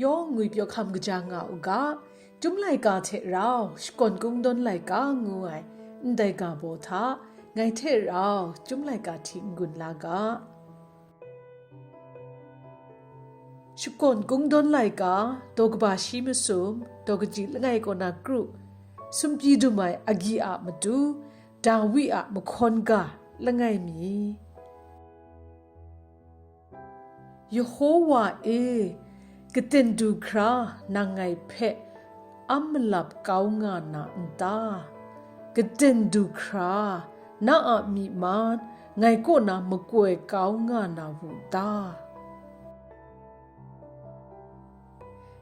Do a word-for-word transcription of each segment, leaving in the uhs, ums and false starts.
Yawng ngwipyaw hkam kaja nga u ga, Chyum laika hte rau shakawn kungdawn laika ngu ai ndai ga baw hta, ngai hte rau Chyum laika hti n-gun la ga. Shakawn kungdawn laika, daw kaba shi masum, daw kaji langai kaw na kru, sumpyi dum ai agyi a matu, Dawi a mahkawn ga langai mi. Yehowa e, katen du hkra nang ngai hpe am malap kau nga na n ta? Katen du hkra na a myi man ngai kaw na makoi kau nga na wu ta?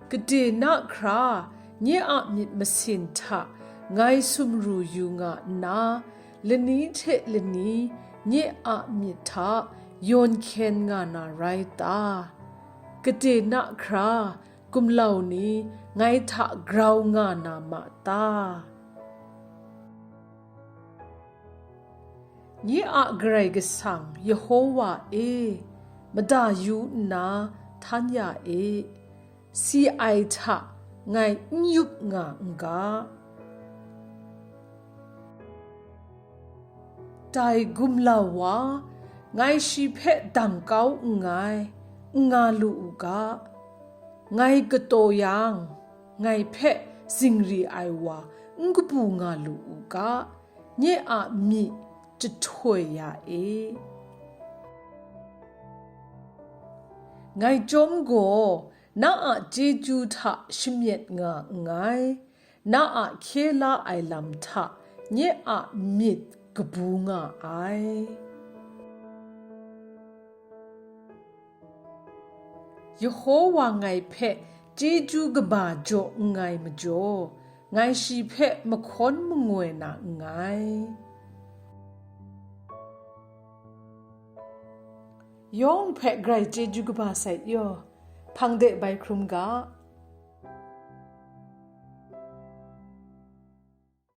Gade na hkra nye a myit masin hta ngai sumru yu nga nna, lani hte lani nye a myit hta yawn hkyen nga na rai ta? Gade na hkra gumlau ni ngai hta grau nga na ma ta? Nye a Karai Kasang Yehowa e, mada yu nna htan ya e, si ai hta ngai n yup nga n ga. Dai gumlau wa, ngai shi hpe dang kau nngai, n nga lu u ga. Ngai kataw yang, ngai hpe zingri ai wa n kabu nga lu u ga, nye a myi jahtoi ya e. Ngai chyawm gaw, na a chyeju hta shamyet nga nngai, na a hkye la ai lam hta nye a myit kabu nga ai. Yehowa ngai hpe chyeju kaba jaw nngai majaw, ngai shi hpe mahkawn mangoi na nngai. Yawng hpe grai chyeju kaba sai yaw, hpang de bai hkrum ga.